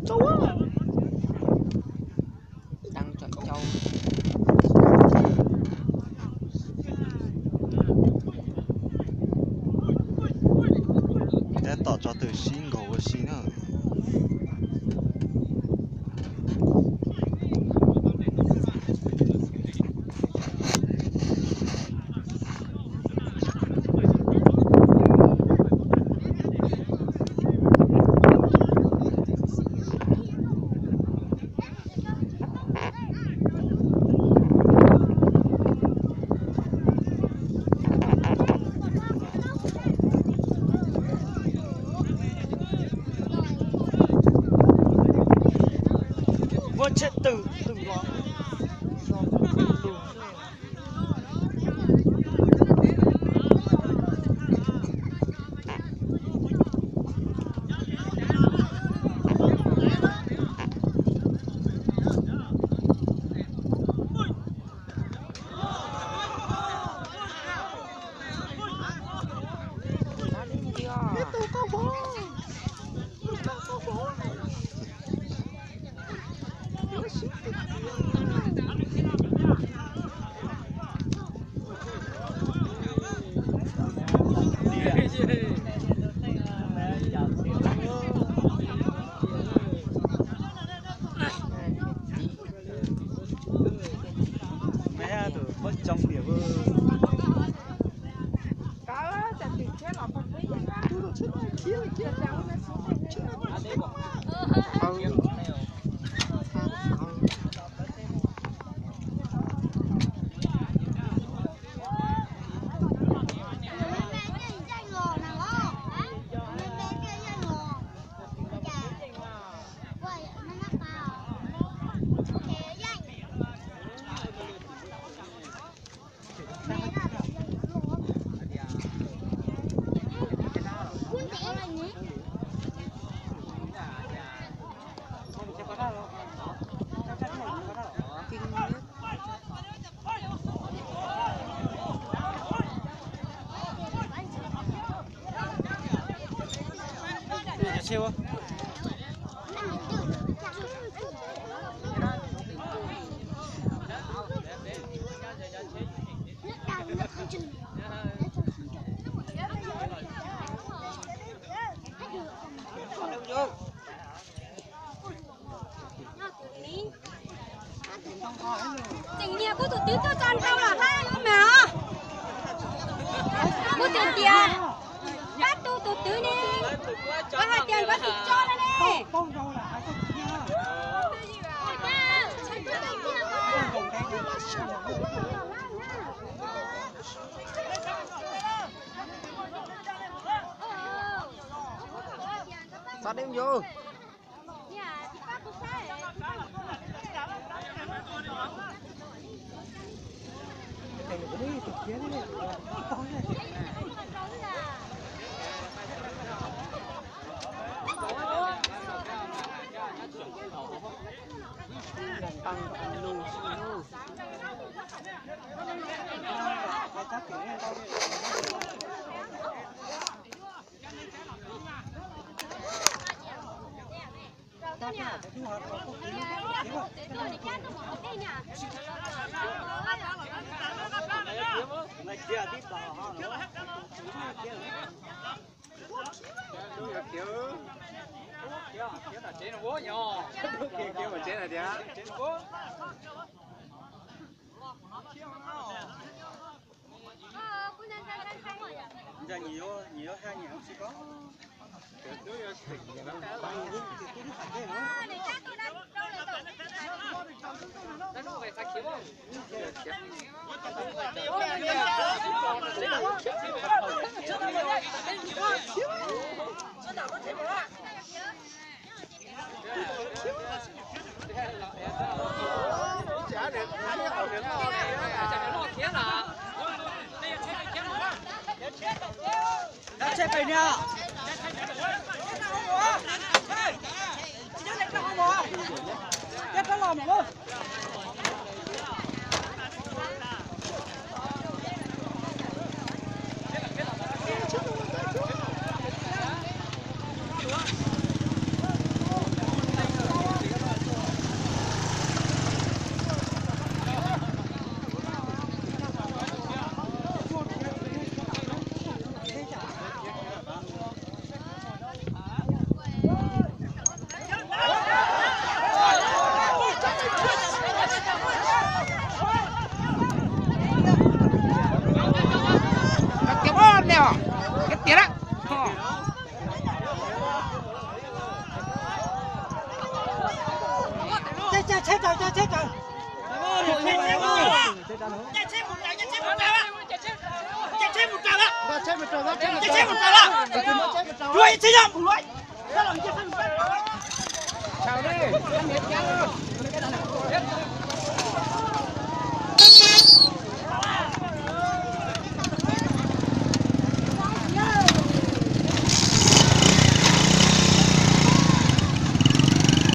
Tab tom tso twm sib nkaus ua si na. Muab tsheb twm twm los. Tseem niag kuv tus twv tuaj tso ntau los hab yuav mas os. Kuv tseem tias pab tu tus twv ne, koj hais tias nkawd tsis tso li ne. Txhob deb yus. Tsheb raws, tsheb raws. Tsheb mus raws, tsheb mus raws. Tsheb mus raws, tsheb mus raws. Yuav ib txhia yog mus luaj.